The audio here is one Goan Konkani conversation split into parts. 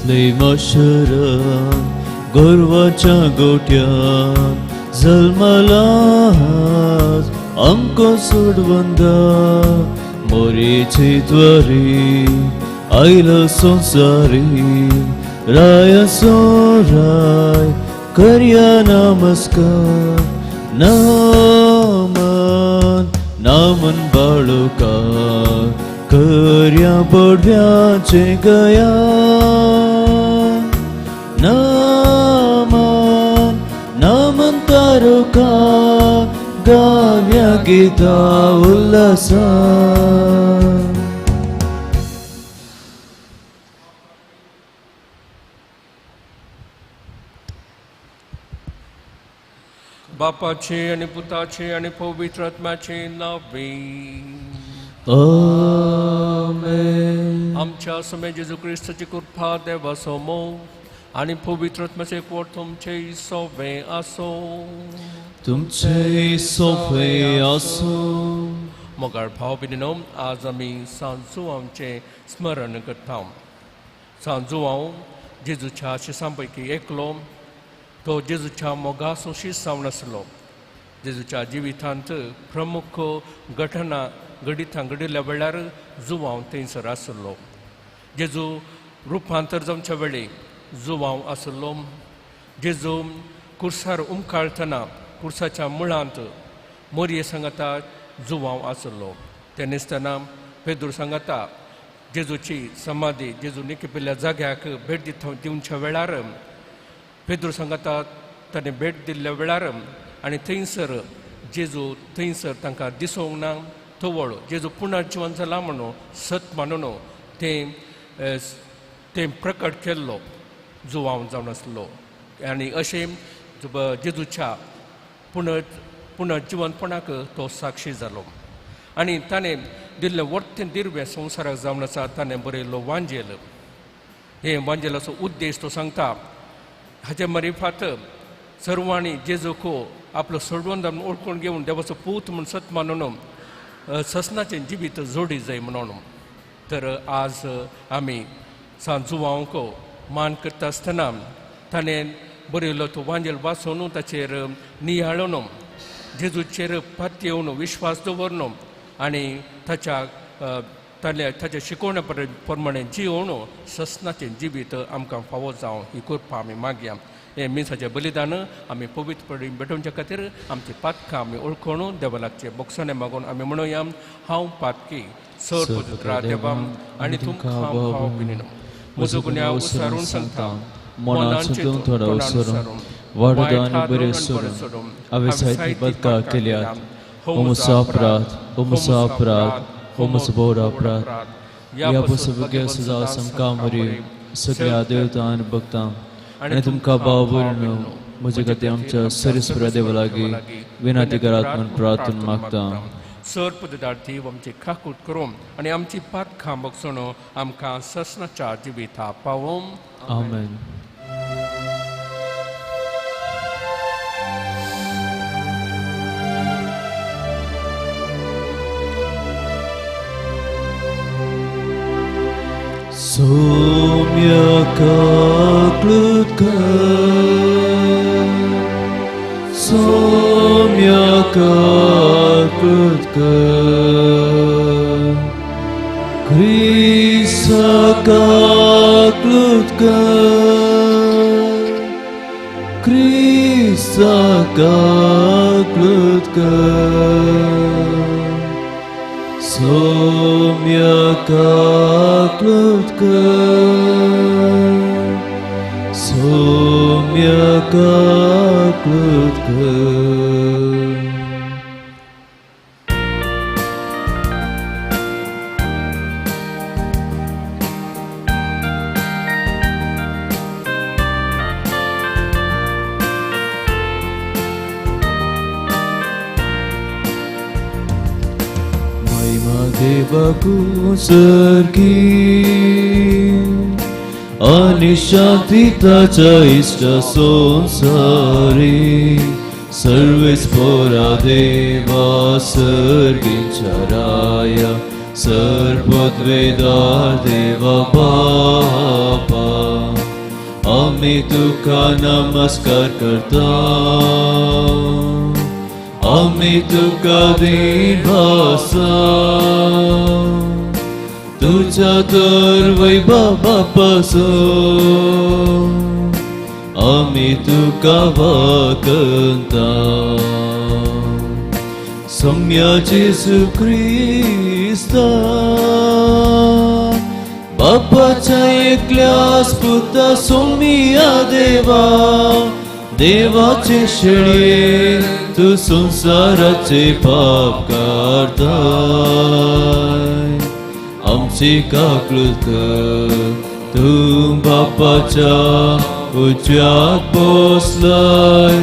बेथलेमा शहरान गोरवाच्या गोट्यान जल्मला आमकां सोडवंदा मोरेचे द्वारे आयलो संसारी राय सो राय करया नमस्कार नामन नामन बाळुका करया बोडव्याचे गया नामन नामन तारुका गाव्या गीता उल्हासा. बापाचे आनी पुताचे आनी पवित्र आत्म्याचे नांवे. आमेन. आमच्या स्वामी जेजू क्रिस्ताची कृपा, देवाचो मोग आनी पवित्र आत्म्याचे एकवट तुमचे सोवे आसो. तुमचे सोवे आसो. मोगाळ भाव भयणीनो, आज आमी सांजुआंवचें स्मरण करता. सांजुआंव जेजूच्या शिसां पैकी एकलो. तो जेजूच्या मोगाचो शीस जावन आसलो. जेजूच्या जिवितांत प्रमुख घटना घडितां घडिल्ल्या वेळार जुवांव थंयसर आसलो. जेजू रुपांतर जावच्या वेळी जुवांव आसलो. जेजू कुर्सार उमकाळतना कुर्साच्या मुळांत मोरये सांगाता जुवांव आसलो. ते न्हिसतना पेदूर सांगाता जेजूची समाधी जेजू निकिपिल्ल्या जाग्याक भेट दिवच्या वेळार पेद्रू सांगाता ताणें भेट दिल्ल्या वेळार आनी थंयसर जेजू थंयसर तांकां दिसोंक ना. तवळ जेजू पुनर्जिवन जाला म्हणून सत मानून तें तें प्रकट केल्लो जुवांव जावन आसलो. आनी अशें जेजूच्या पुनर्जिवनपणाक तो साक्षी जालो. आनी ताणें दिल्लें वर्तें दिर्वें संवसाराक जावन आसा. ताणें बरयल्लो वांजेल, हे वांजेलाचो उद्देश तो सांगता. हाचे मरिफात सर्वांनी जेजूक आपलो सोडवंत वळखून घेवन देवाचो पूत म्हूण सत मानून ससनाचें जिवीत जोडी जाय म्हणून. तर आज आमी सांजुआंवक मान करता आसतना ताणें बरयल्लो तो वांजेल वाचून ताचेर नियाळून जेजूचेर पातयेवन विश्वास दवरून आनी ताच्या ताच्या शिकवण्या प्रमाणे जियोवन ससनाचें जिवीत आमकां फावो जावं ही कृपा आमी मागया. हें मिसाचें बलिदान आमी पवित्रपणी भेटोवच्या खातीर आमची पातकां आमी वळखून देवा लागचें बोगसणें मागून आमी म्हणुया, हांव पातकी सर पवित्र देवा आनी तुमकां भाव भयणीनो म्हजो गुन्यांव विसरून सांगता. मनान चिंतून थोडो विसरून वाडो आनी बरें सोडून हांवें साहित्य बदका केल्यात. हो म्हजो अपराध, हो म्हजो अपराध, हो म्हजो भोव अपराध. ह्या पसून सदां समकां मरी सगळ्या देवता आनी भक्तां आनी तुमकां भाव भयणीनो म्हजे खातीर आमच्या सरेस्वरा देवा लागीं विनंती करात म्हूण प्रार्थना मागता. सर पददार देव आमची खाकूट करून आनी आमची पातकां बगसून आमकां ससनाच्या जिविता पावोवं. आमेन. Soumya Soumya Kaklutka, Krisa Kaklutka, Krisa Kaklutka, Soumya Kaklutka, Soumya Kaklutka. देवाकू सर्गी आनी शांती ताच्या इश्टा संवसारी सर्वेस्पोरा देवा सर्गींच्या राया सर्वद्वेदा देवा बापा आमी तुका नमस्कार करता, आमी तुका दिभासा, तुझ्या तर वैभवा पासून आमी तुका वाकता. सम्या जेजू क्रिस्ता बापाच्या एकल्यास पुता सोमिया देवा, देवाचे शेळये तूं संवसाराचे पाप काडताय, आमची काकूळट तूं बापाच्या उजव्याक बसलाय,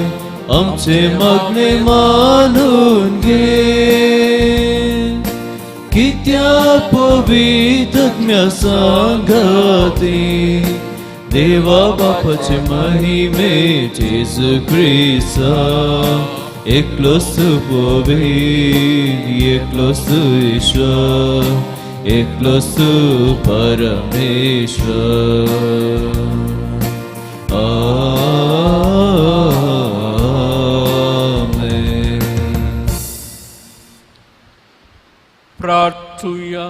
आमचे मागणे मानून घे. कित्याक पवित्र सांगाती देवा बापाचे महिमे जेजू क्रिस्ता, एकलोच पवित्र, एकलोच ईश्वर, एकलोच परमेश्वर. आमेन. प्रार्थुया.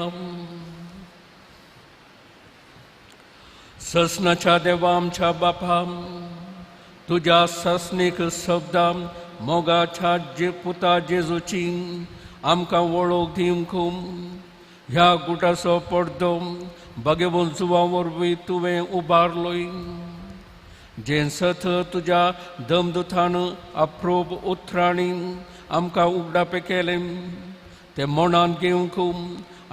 ससनाच्या देवा आमच्या बापा, तुज्या ससनीक शब्दां मोगाच्या जे पुता जेजूची आमकां वळख दिवंक ह्या गुटाचो पडदो बागेवन जुवा वरवीं तुवें उबारलोय, जें सत तुज्या दमदुतान अप्रूप उतरांनी आमकां उगडापें केलें तें मनांत घेवंक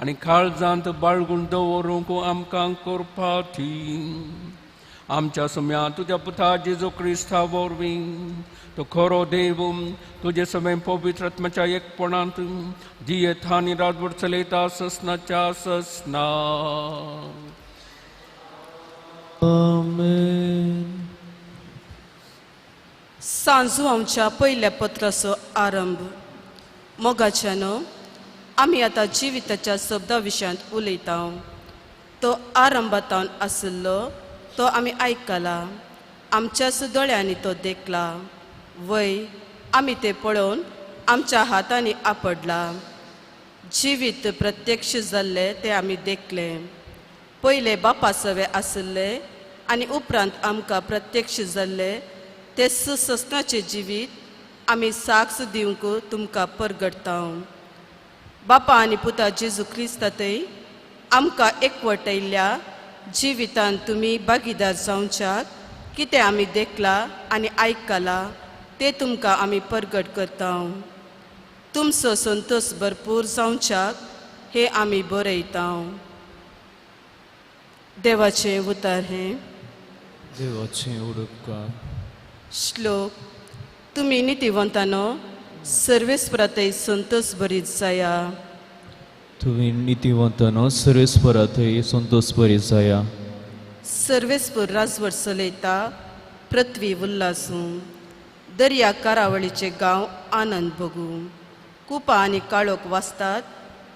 आनी काळजांत बाळगून दवरूंक आमकां करपा ती. आमच्या सम्या तुज्या पुता जेजू क्रिस्ता वरवीं तो खरो देव तुजे समें पवित्र आत्म्याच्या एकपणांत जियेता आनी रातभर चलयता ससनाच्या ससना. आमेन. सांजू आमच्या पयल्या पत्राचो आरंभ. मोगाच्यानो, आमी आतां जिविताच्या शब्दा विशयांत उलयता. तो आरंभातावन आशिल्लो तो आमी आयकला, आमच्याच दोळ्यांनी तो देखला, वय आमी ते पळोवन आमच्या हातांनी आपडला. जिवीत प्रत्यक्ष जाल्लें तें आमी देखलें. पयले बापा सवे आशिल्ले आनी उपरांत आमकां प्रत्यक्ष जाल्ले ते सुसनाचें जिवीत आमी साक्ष दिवंक तुमकां परगटता. बापा आनी पुता जेजू क्रिस्तांतय आमकां एकवटयल्ल्या जिवितांत तुमी भागीदार जावच्याक कितें आमी देखला आनी आयकला तें तुमकां आमी परगट करता. तुमचो संतोश भरपूर जावच्याक हें आमी बरयता. देवाचें उतार हें. देवाचें उडकार. श्लोक. तुमी नितिवंतानो सर्वेस्परातय संतोष भरीत जाया. तुमी नितिवंतानो सर्वेस्परातय संतोष भरीत जाया. सर्वेस्पर राजवट चलयता, पृथ्वी उल्लासूं, दर्या कारावळीचे गांव आनंद भोगूं. कुपां आनी काळोख वाचतात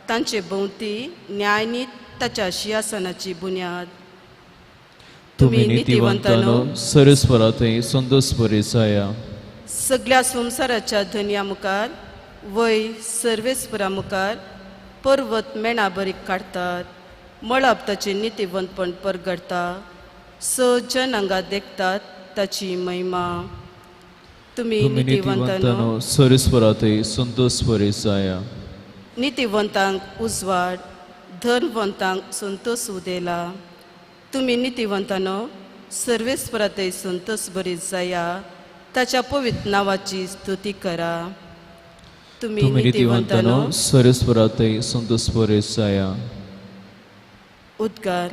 तांचे भोंवती न्यायनीत ताच्या शिंयासनाची बुन्याद. तुमी नितिवंतानो सर्वेस्परातय संतोष भरीत जाया. सगळ्या संवसाराच्या धनया मुखार वय सर्वेस्परा मुखार पर्वत मेणा बरी काडटात, मळब ताचें नितिवंतपण परगडटा, स जनांगा देखतात ताची महिमा. तुमी नितिवंतानो सर्वेस्परातय संतोष भरीत जाया. नितिवंतांक उजवाड, धनवंतांक संतोष उदेला. तुमी नितिवंतानो सर्वेस्परातय संतोष भरीत जाया, ताच्या पवित्र नांवाची स्तुती करा. तुमी नितिवंतानो सर्वेस्परातय संतोष भरीत जाया. उद्गार.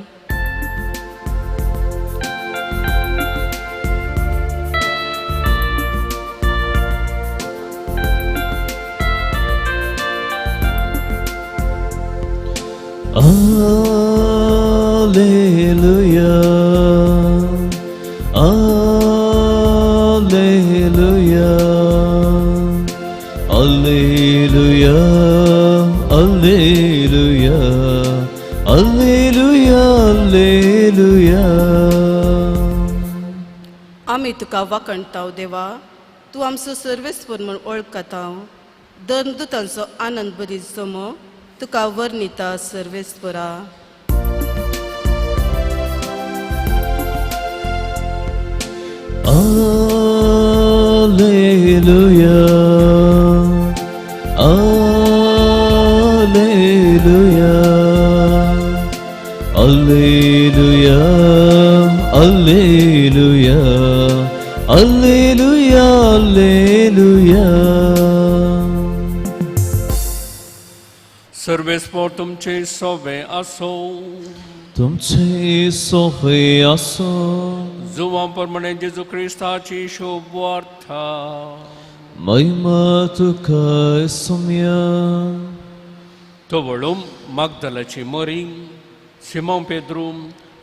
Alleluia, Alleluia, Alleluia, Alleluia, Alleluia, Alleluia. आमी तुका वाखणताव देवा, तूं आमचो सर्वेस्पर म्हूण वळखताव. धर्मदूतांचो आनंद बरी जमो तुका वर्णिता सर्वेस्परा. Alleluia, Alleluia, Alleluia, Alleluia, Alleluia, Alleluia. सर्वेस्पर तुमचे सोवे आसो. तुमचे सोवे आसो. जुवां प्रमाणे जेजू क्रिस्ताची शुभवार्ता. महिमा तुका सोम्या. तवळूम मागदलाची मरी सिमोन पेद्रू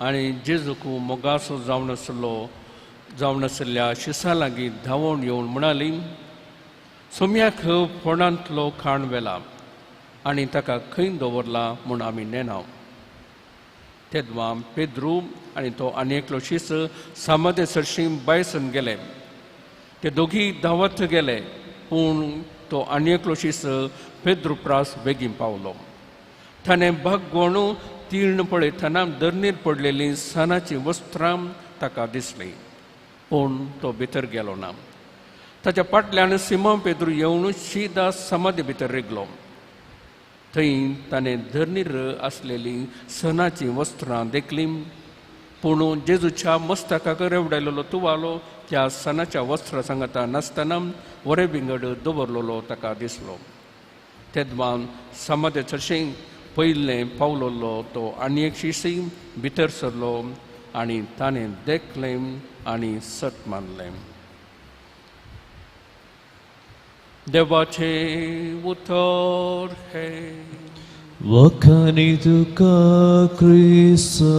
आनी जेजूक मोगासो जावन आसलो जावन आशिल्ल्या शिसा लागीं धांवून येवन म्हणाली, सोम्याक फोंडांतलो खाण व्हेला आनी ताका खंय दवरला म्हूण आमी नेणाव. तेदवा पेद्रू आनी तो आनी एकलो शीस सामदे सरशीं बायसून गेले. ते दोगी धांवत गेले, पूण तो आनी एकलो शीस पेद्रू प्रास बेगीन पावलो. ताणें भागवण तीर्ण पळयतना धरणीर पडलेलीं सानाचीं वस्त्रां ताका दिसलीं, पूण तो भितर गेलो ना. ताच्या फाटल्यान सिमोन पेद्रू येवन शिदा समाधी भितर रिगलो. थंय ताणें धरणीर आसलेलीं सणाचीं वस्त्रां देखलीं, पूण जेजूच्या मस्तकाक रेवडायलेलो तुवालो त्या सणाच्या वस्त्रां सांगता नासतना वरे विंगड दवरलेलो ताका दिसलो. तेदवान समाधे सरशीं पयलें पावलोलो तो आनी एक शिशी भितर सरलो आनी ताणें देखलें आनी सत मानलें. देवाचें उतर हें. वखाणी तुका क्रिस्ता.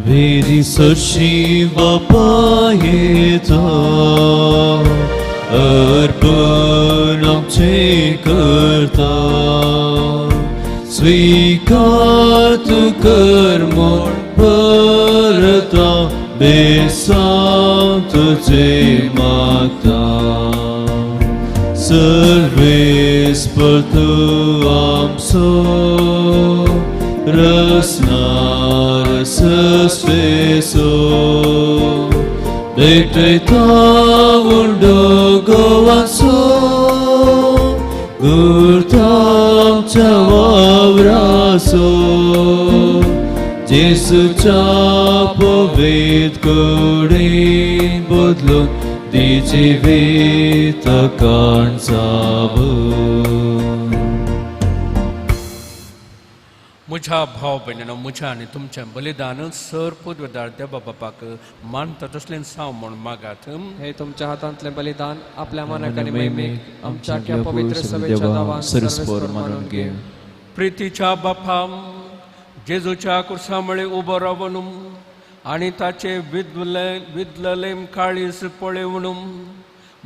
वेरी सरशी बापा येता अर्पण आमचे करता. स्वीकार तूं कर म्हूण परता बेसांव तुजें मागता. सर्वेस्पर तूं आमचो रसनार सस्वेसो भेटयता उंडो गोवाचो गुर्ताच्या वावराचो. जेजूच्या पवित्र कुडीन बदलून ती जिवीत काणसाबू. म्हज्या भाव भयणीनो, म्हज्या आनी तुमचें बलिदान सर पुदवेदार देवा बापाक मानता तसलें साव म्हूण मागात. हे तुमच्या हातांतलें बलिदान आपल्या मनाक आनी महिमेक आमच्या आख्या पवित्र सभेच्या नांवान सर्वेस्पर मानून घे. प्रितीच्या बापा, जेजूच्या कुर्सा मळे उबो रावन आनी ताचे विदलले काळीस पळोवन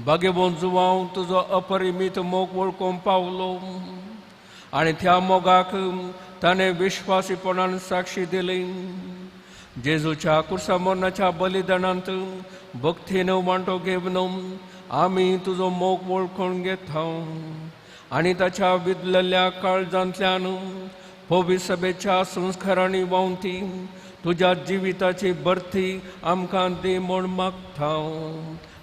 भाग्यवंत जुवांव तुजो अपरिमीत मोग वळखूंक पावलो आनी त्या मोगाक ताणें विश्वासीपणान साक्षी दिली. जेजूच्या कुर्सा मरणाच्या बलिदानांत भक्तीन वांटो घेवन आमी तुजो मोग वळखून घेता आनी ताच्या विदलल्या काळजांतल्यान पवित्र सभेच्या संस्कारांनी व्हांवती तुज्या जिविताची भरती आमकां दी म्हूण मागता.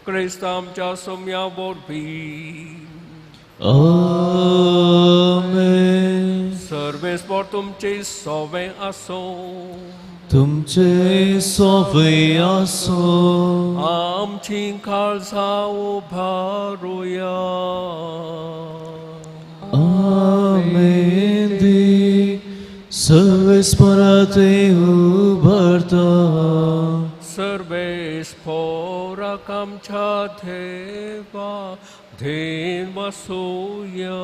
क्रिस्त आमच्या सोम्या वरवीं. आमेन. सर्वेस्पर तुमचे सोवे आसो. तुमचे सोवे आसो. आमची काळजां उबारुया. आमेन. दी सर्वेस्परा ते उबारता. सर्वेस्पराक आमच्या देवा then वसोया.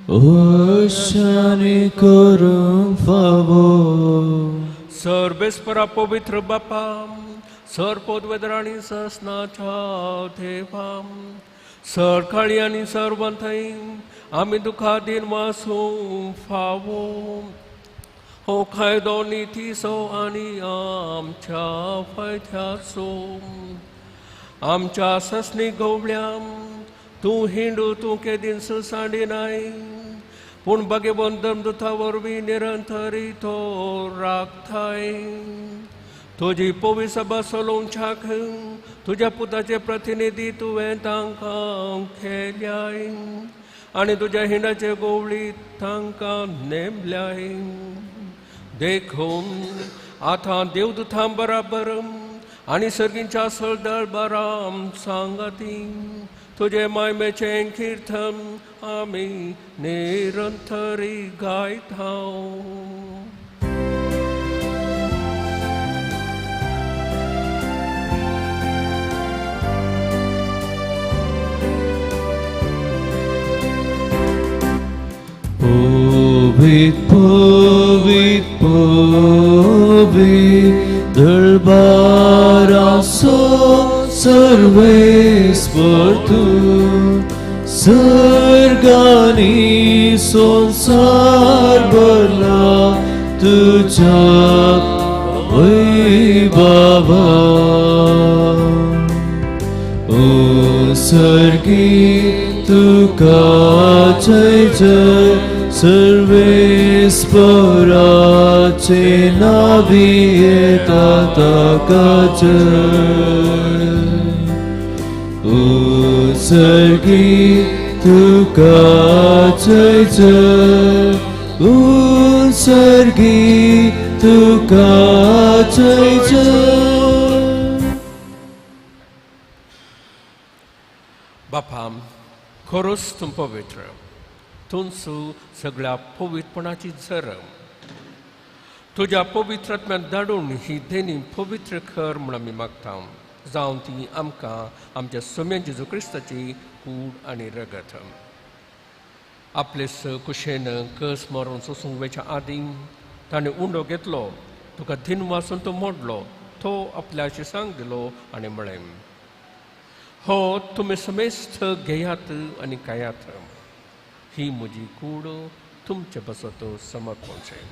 अशांनी करूंक फावो. सर्वेस्परा पवित्र बापा, सर पोदवेदराणी ससनाच्या देवा, सरकाळी आनी सर्वंथय आमी दुखादीन वासूंक फावो. हो कायदो नितीचो आनी आमच्या फायद्याचो. आमच्या ससनी गवळ्या तूं हिंडू तूं केदींच सांडिनाय, पूण भाग्यवंत धर्मदुता वरवीं निरंतरी तो राखताय. तुजी पवी सभा चलोवच्याक तुज्या पुताचे प्रतिनिधी तुवें तांकां केल्याय आनी तुज्या हिंडाचे गोवळी तांकां नेमल्याय. देखून आतां देवदुतां बराबर आनी सर्गींच्या सळदळ बराम सांगाती तुजे मायमेचें किर्तन आमी निरंतरी गायता. पवित पवित पवित दरबारासो सर्वेस्पर तूं, सर्गानी संसार भरला तुझ्या वैभवा. ओ सर्गी तुका जय जय, सर्वेस्पराचे नावी येता ताका जय. ओ सर्गी तुका जय जय, ओ सर्गी तुका जय जय. बापा, खरोच तूं पवित्र, तुमचो सगळ्या पवित्रपणाची झर. तुज्या पवित्रात्म्यान धाडून ही देणी पवित्र कर म्हूण आमी मागता, जावन ती आमकां आमच्या सोम्या जेजू क्रिस्ताची कूड आनी रगत. आपले स कुशेन कस मारून सोसूंक वेच्या आदीं ताणें उंडो घेतलो, तुका धीन वासून तो मोडलो, तो आपल्या शिसांक दिलो आनी म्हळें, हो तुमी समेस्त घेयात आनी खायात, ही म्हजी कूड तुमचे पासत समर्पणचें.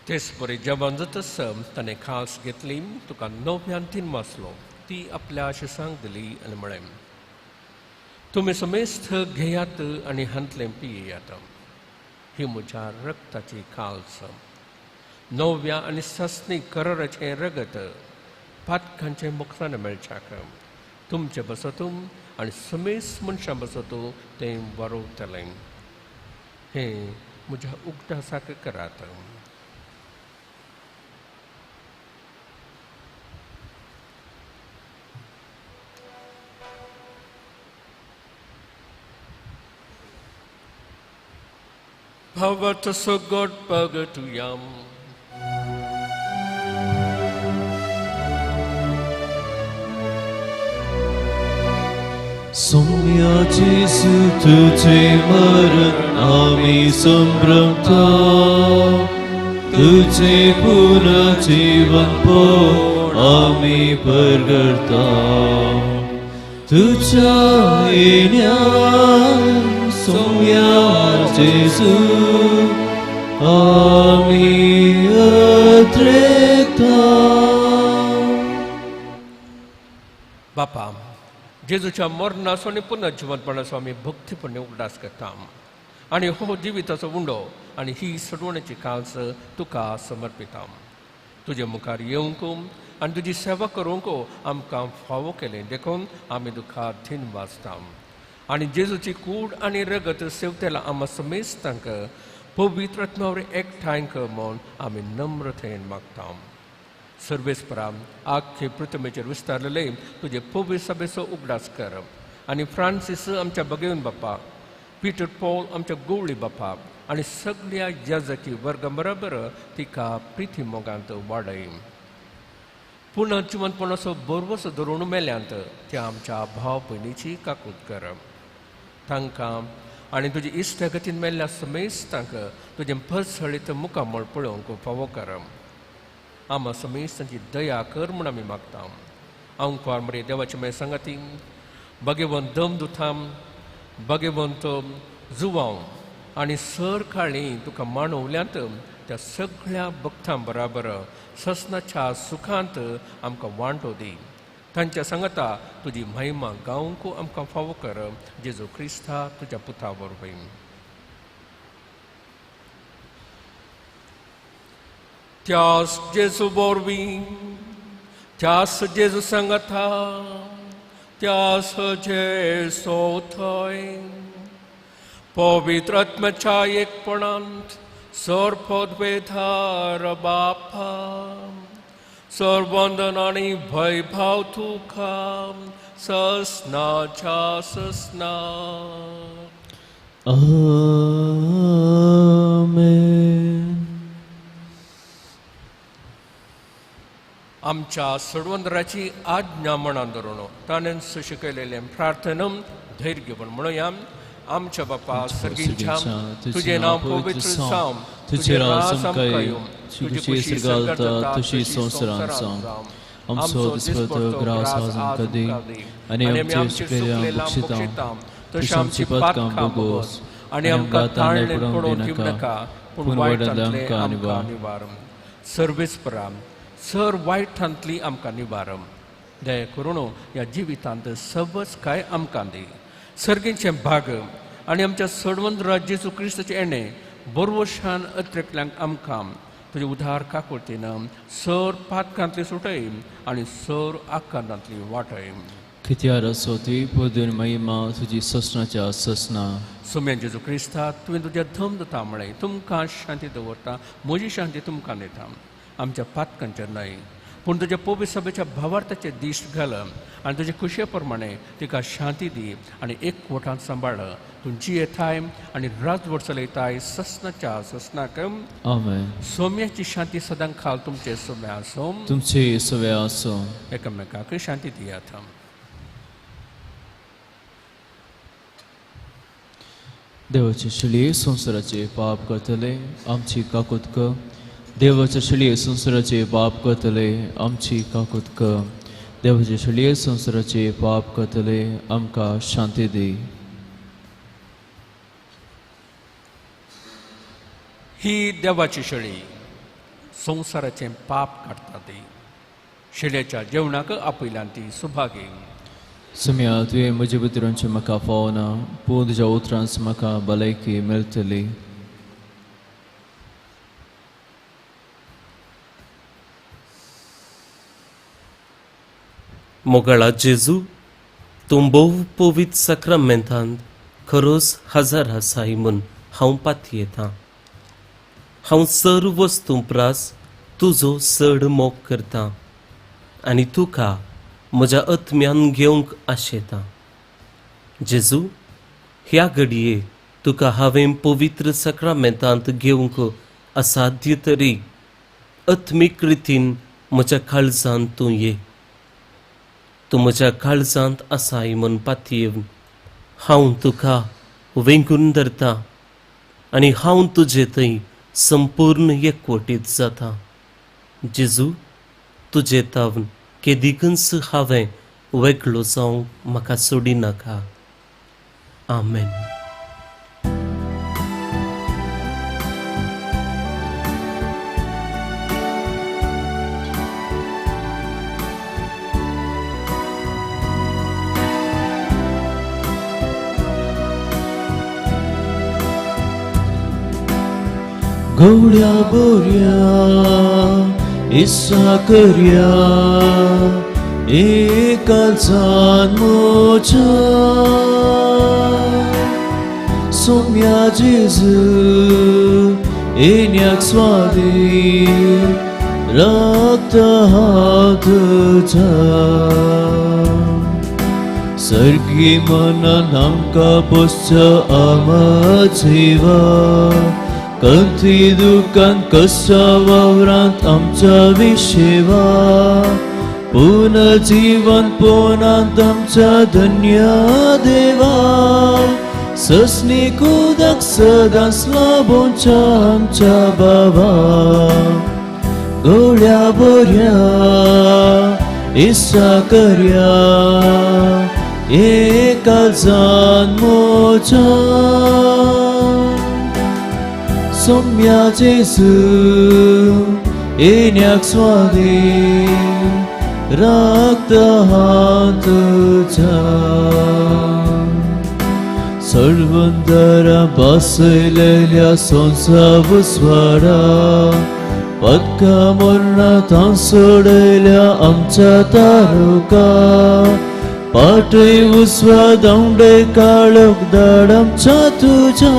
तेच परी जेवण जातच ताणें खास घेतली, तुका नव्यान तीन वाचलो, ती आपल्या शिसांक दिली आनी म्हळें, तुमी समेस्त घेयात आनी हांतलें पियेयात, ही म्हज्या रक्ताची खाल्स, नव्या आनी सासणी कराराचें रगत, पातकांचें मुखान मेळच्याक तुमचे बसतूं आनी समेस्त मनशां बसतूं तें बरोवतलें. हें म्हज्या उगडासाक करात. Power to so God purgatorium. Soumya Jesu तुझे मरण आम्ही संभ्रमता, तुझे पुनर्जीवन पो आम्ही परगडता. तुझ्या येण्या सौम्या जेजू आम्ही अद्रेता. बापा, जेजूच्या मरणाचो आनी पुनर्जिवंतपणाचो आमी भक्तीपणे उगडास करता आनी हो जिविताचो उंडो आनी ही सडवणेची काल्स तुका समर्पिता. तुजे मुखार येवंक आनी तुजी सेवा करूंक आमकां फावो केलें देखून आमी तुका धीन वाचता. आनी जेजूची कूड आनी रगत सेवतेला आमा समेस्तांक पवित्र आत्म्या वरवीं एकठांय कर म्हूण आमी नम्रतेन मागता. सर्वेस्परा, आख्खे पृथ्वीचेर विस्तारलेले तुजे पवित्र सभेचो उगडास कर आनी फ्रांसीस आमच्या बगेवन बापा, पीटर पॉल आमच्या गोवळी बापा आनी सगळ्या याजकी वर्गा बरोबर तिका प्रिती मोगांत वाडय. पुनः जिवंतपणाचो बरवसो धरून मेल्यांत त्या आमच्या भाव भयणीची काकूत कर. तांकां आनी तुजी इश्टागतीन मेल्ल्या समेस्तांक तुजें भरसळीत मुखामळ पळोवंक फावो कर. आमा समेस्तांची दया कर म्हूण आमी मागता. आंकवार मरे देवाचे मागीर सांगाती भगवंत दम दुथाम भगवंत जुवांव आनी सर काळी तुका मानवल्यांत त्या सगळ्या भक्तां बराबर ससनाच्या सुखांत आमकां वांटो दी. तांच्या सांगता तुजी महिमा गावंक आमकां फावो कर. जेजू क्रिस्ता तुज्या पुता वरवीं. त्यास जेजू वरवीं, त्यास जेजू सांगता, त्यास जेजू थंय पवित्र आत्म्याच्या एकपणांत सर्वपदवेधार बापा सर्वंदन आनी भयभाव तुका ससनाच्या ससना. आमेन. आमच्या सडवंदराची आज्ञा म्हणान धरून ताणें शिकयलेलें प्रार्थनम धैर्य घेवन म्हणुया. आमच्या बापा सर्गीच्या, तुजें नांव पवित्र जावं, तुजें राज आमकां येवं, तुजी खुशी स्वर्गांत जाता तशी संवसारांत जावं. आमचो दिसपडटो ग्रास आज आमकां दी आनी आमचे चुकलेले बक्षिता तशी आमची पातकां भोगोस आनी आमकां ताळणे पडोवन दिवनाका, पूण वायटांतले आमकां निवार. सर्वेस्परा सर वायटांतली आमकां निवार. दया करून ह्या जिवितांत सबस काय आमकां दी. सर्गीचें भाग आनी आमच्या सडवंत जेजू क्रिस्ताचें येणें बरवशान अत्रेकल्यांक आमकां तुजे उदार काकुळतीन सर पातकांतली सुटय आनी सर आकांतांतली वाटय. कित्यार असो ती पदून महिमा तुजी ससनाच्या ससना. सोम्या जेजू क्रिस्ता, तुवें तुज्या धम दिता म्हळें, तुमकां शांती दवरता, म्हजी शांती तुमकां दिता. आमच्या पातकांचेर न्हय पूण तुज्या पवित्र सभेच्या भावार्थाचे दिश्ट घाल आनी तुजे खुशये प्रमाणे तिका शांती दी आनी एकवटान सांबाळ. तूं जियेताय आनी राजवट चलयताय ससनाच्या ससनाक. आमेन. सोम्याची शांती सदां खाल तुमचे सोम्या आसूं, तुमचे सोम्या आसूं. एकामेकाक शांती दियात. देवाचे शिळये संवसाराचे पाप करतले आमची काकूत कर. देवाचे शिळये संवसाराचे पाप करतले आमची काकूत कर. देवाचे शिळये संवसाराचे पाप करतले आमकां शांती दी. ही देवाची शेळी संवसाराचें पाप काडटा ती. शेळयेच्या जेवणाक आपयल्यान ती सुभागी. सुम्या, तुवें म्हजे भितरांचें म्हाका फावना, पूण तुज्या उतरांच म्हाका भलायकी मेळटली. मोगाळा जेजू, तूं भोव पवित्र साक्रामेंतांत खरोच हजार आसाय म्हूण हांव पातयेतां. हांव सर्व वस्तूं प्रास तुजो चड मोग करतां आनी तुका म्हज्या आत्म्यान घेवंक आशेतां. जेजू, ह्या घडये तुका हांवें पवित्र साक्रामेंतांत घेवंक असाध्य तरी आत्मीक रितीन म्हज्या काळजांत तूं ये. तूं म्हज्या काळजांत आसाय म्हूण पातयेवन हांव तुका वेंगून धरता आनी हांव तुजे थंय संपूर्ण एकवटीत जाता. जेजू, तुजे तावन केदिकूच हांवें वेगळो जावंक म्हाका सोडिनाका. आमेन. गवड्या बोऱ्या इस्सा करया एकाचान मोच्या सोम्या जेजू येण्याक स्वादीन रक्त हांव तुज्या सर्गी मनान आमकां पोसच्या आमाचेवा कंथी दुकान कशा वावरांत आमच्या विशेवा पुनर्जीवन पोनांत आमच्या धन्य देवा ससनी उदक सदांच लाभोवच्या आमच्या बाबा गोळ्या बोऱ्या इस्सा करया एका जान मोजा सोम्या जेजू येण्याक स्वाधीन राखता हात तुझा सर्वंदरा बसयलेल्या संसाव स्वाडा पदका मरणांत सोडयल्या आमच्या तारुका पाटय उसवा धांवडे काळोख धाड आमच्या तुज्या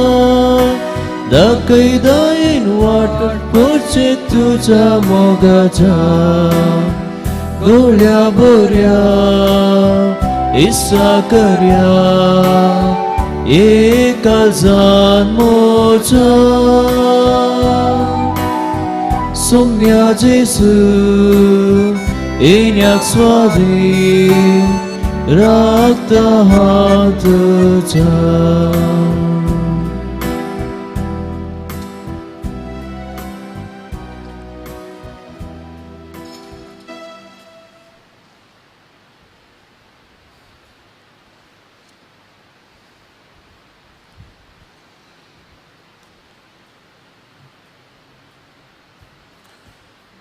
दाखय दायन वाट पोरचे तुज्या मोगाच्या गोळ्या बोऱ्या इस्सा करया एका जान मोजा सोम्या जेजू येण्याक स्वाधीन राखता हात तुझा.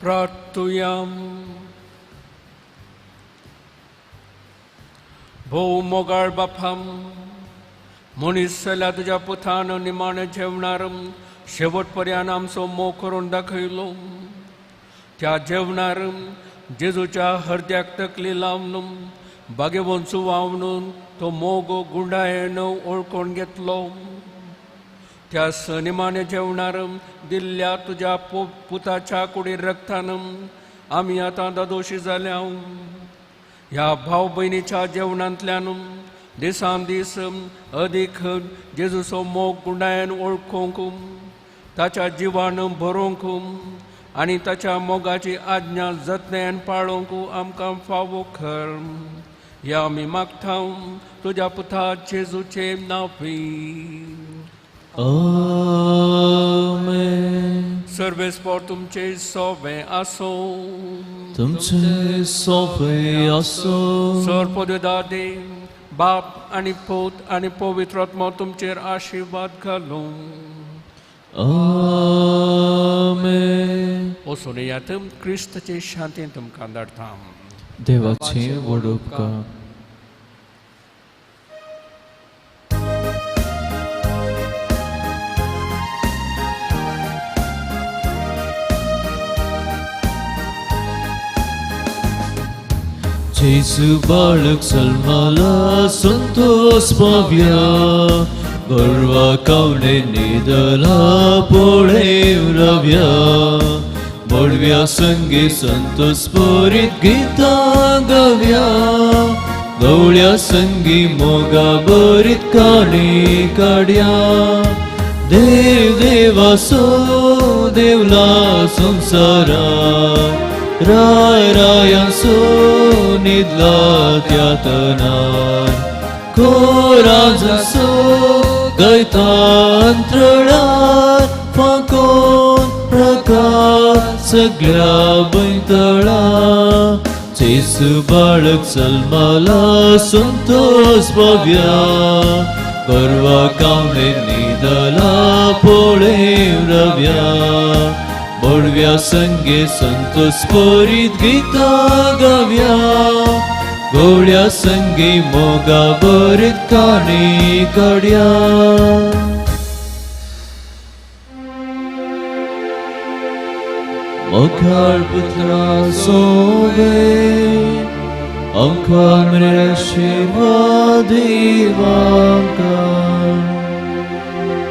प्रार्थुयाम. भोव मोगाळ बापाम मनीस जाल्यार तुज्या पुतान निमाण जेवणार शेवट पर्यंत आमचो मोग करून दाखयलो. त्या जेवणार जेजूच्या हरद्याक तकली लावन बागेवन सुवावन तो मोग गुंडायेन ओळखून घेतलो. त्या निमाणे जेवणार दिल्ल्या तुज्या पुताच्या कुडी रक्तान आमी आतां दादोशी जाल्या. ह्या भाव भयणीच्या जेवणांतल्यान दिसान दीस अदीक जेजूचो मोग गुंडायेन वळखूंक ताच्या जिवान भरोवंक आनी ताच्या मोगाची आज्ञा जतनायेन पाळोवंक आमकां फावो खर. ह्या आमी मागता तुज्या पुता जेजूचे नांवी. आमेन. सर्वेस्पोर तुमचे सोवे आसो. तुमचे सोवे आसो. सर पददादे बाप आनी पूत आनी पवित्र आत्मो तुमचेर आशिर्वाद घालूं. आमेन. वचून येयात क्रिस्ताचे शांतीन तुमकां धाडटा. देवाचे व्हड उपकार. जेजू बाळक सलमाला संतोष पाव्या गोरवा कावणे निदला पोळे रव्या बोडव्या संगे संतोष पोरीत गीता गव्या गवळ्या संगी मोगा बरीत काणी काड्या देव देवासो देवला संसारा राय रायांसो निदला त्या तनार कोराजसो गैता अंतराळार फांकोन प्रकाश सगळ्या बैतळा जेजू बाळक सलमाला संतोष पाव्या गोरवा कावणे निदला पोळे रव्या बोडव्या संगे संतोष पोरीत गीता गाव्या गोळ्या संगे मोगा बरीत काणी काड्या. मोगाळ पुत्रा सोवे आमकां आशिर्वाद देवांकां.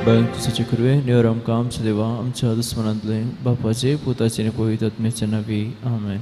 बायन तुझे कृपे निवर आमकां आमच्या देवा आमच्या दुस्मनांतले बापाचे पुताचे आनी पवित्र आत्म्याचे नांवी. आमेन.